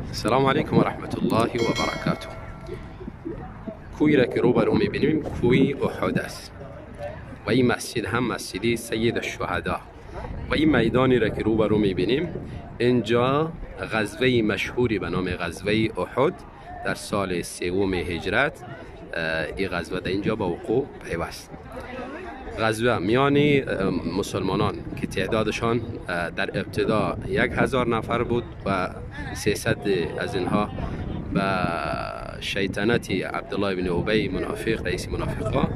السلام علیکم و رحمت الله و برکاته. کوی را که روبرو میبینیم کوی احد است و این مسجد هم مسجد سید الشهدا و این میدانی را که روبرو میبینیم اینجا غزوه مشهوری به نام غزوه احد در سال سوم هجرت این غزوه در اینجا به وقوع پیوست. غزوه میان مسلمانان که تعدادشان در ابتدا 1000 نفر بود و 300 از اینها به شیطنت عبدالله بن ابی منافق رئیس منافقا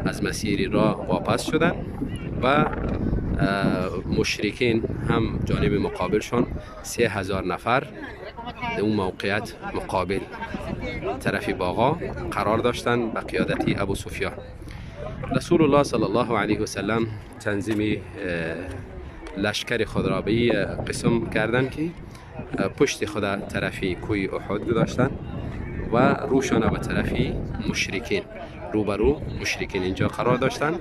از مسیر راه واپس شدند و مشرکین هم جانب مقابلشان 3000 نفر در اون موقعیت مقابل طرف باغا قرار داشتند به قیادت ابو سفیان. رسول الله صلی الله علیه و سلم تنظیم لشکر خود را به قسم کردن که پشت خود طرفی کوی احد گذاشتن و روشان به طرفی مشرکین روبرو مشرکین اینجا قرار داشتن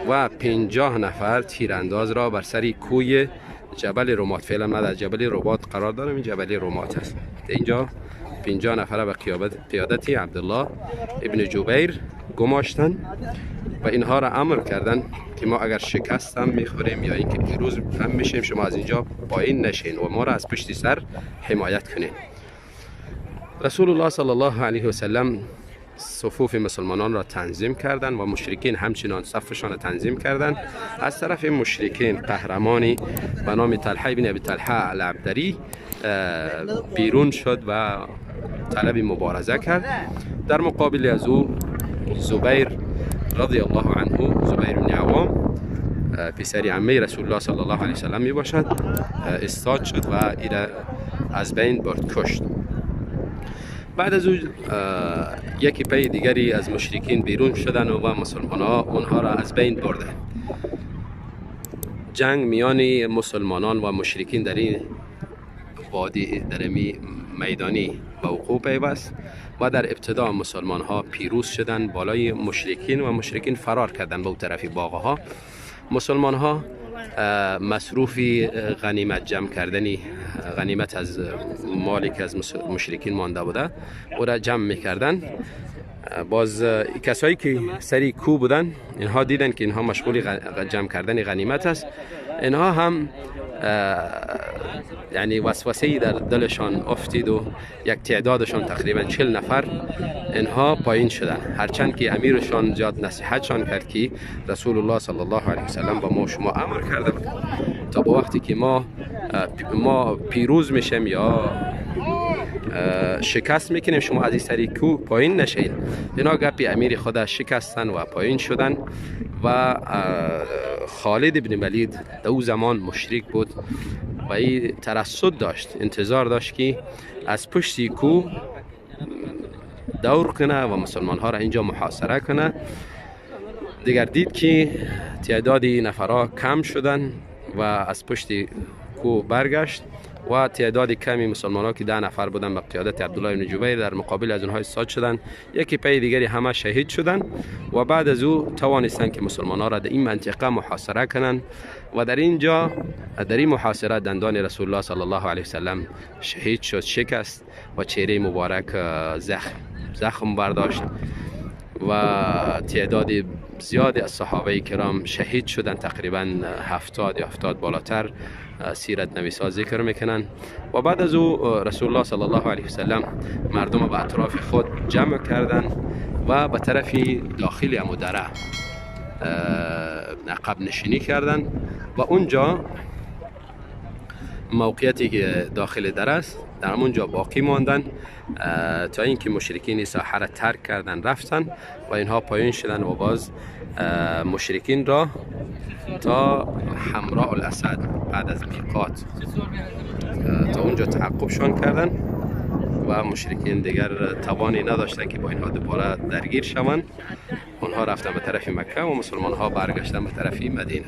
و 50 نفر تیرانداز را بر سر کوی جبل رمات، فعلا ما در جبل رباط قرار دارم، این جبل رمات است. اینجا 50 نفر به قیادت عبدالله ابن جبیر گماشتن و اینها را امر کردن که ما اگر شکست هم میخوریم یا اینکه پیروز هم میشیم شما از اینجا پایین نشین و ما را از پشت سر حمایت کنین. رسول الله صلی الله علیه و سلم صفوف مسلمانان را تنظیم کردند و مشرکین همچنان صفشان را تنظیم کردند. از طرف مشرکین قهرمانی به نام طلحه بن ابی طلحه العبدری بیرون شد و طلب مبارزه کرد. در مقابل از او زبیر رضی الله عنه، زبیر بن عوام پسر عمه رسول الله صلی الله علیه و سلم می باشد، استاد شد و ایره از بین برد، کشت. بعد از او یکی پی دیگری از مشرکین بیرون شدن و مسلمان ها اونها را از بین بردن. جنگ میان مسلمانان و مشرکین در این وادی در این میدانی به وقوع پیوست و در ابتدا مسلمان ها پیروز شدن بالای مشرکین و مشرکین فرار کردن به طرف باغ ها. مسلمان ها مصروف غنیمت جمع کردنی غنیمت از مالی که از مشرکین مانده بوده او را جمع میکردن. باز کسایی که سری کو بودن اینها دیدن که اینها مشغول جمع کردن غنیمت است، اینها هم یعنی وسوسه‌ای در دلشان افتید و یک تعدادشان تقریبا 40 نفر اینها پایین شدن. هرچند که امیرشان زیاد نصیحتشان کرد که رسول الله صلی الله علیه و سلم با ما شما امر کرده تا با وقتی که ما پیروز میشیم یا شکست میکنیم شما از این سری کو پایین نشین. اینا گپی امیر خود شکستن و پایین شدن و خالد ابن ولید در او زمان مشرک بود و این ترصد داشت، انتظار داشت که از پشت کو دور کنه و مسلمان ها را اینجا محاصره کنه. دیگر دید که تعداد نفرها کم شدن و از پشت کو برگشت و تعداد کمی مسلمان ها که 10 نفر بودن به قیادت عبدالله بن جبیر در مقابل از اونها ایستاد شدن، یکی پی دیگری همه شهید شدن و بعد از او توانستند که مسلمان ها را در این منطقه محاصره کنند و در اینجا در این محاصره دندان رسول الله صلی الله علیه و سلم شهید شد، شکست و چهره مبارک زخم برداشت و تعداد زیادی از صحابه کرام شهید شدن، تقریبا 70 یا 70 بالاتر سیرت نویسا ذکر میکنن. و بعد از او رسول الله صلی الله علیه و سلم مردم به اطراف خود جمع کردن و به طرف داخل امو دره عقب نشینی کردن و اونجا موقعیتی که داخل دره است در اونجا باقی ماندن تا اینکه مشرکین ساحه را ترک کردن رفتن و اینها پایین شدن و باز مشرکین را تا حمراء الاسد بعد از میقات تا اونجا تعقبشان کردن و مشرکین دیگر توانی نداشتن که با اینها دوباره درگیر شوند. اونها رفتن به طرف مکه و مسلمان ها برگشتن به طرف مدینه.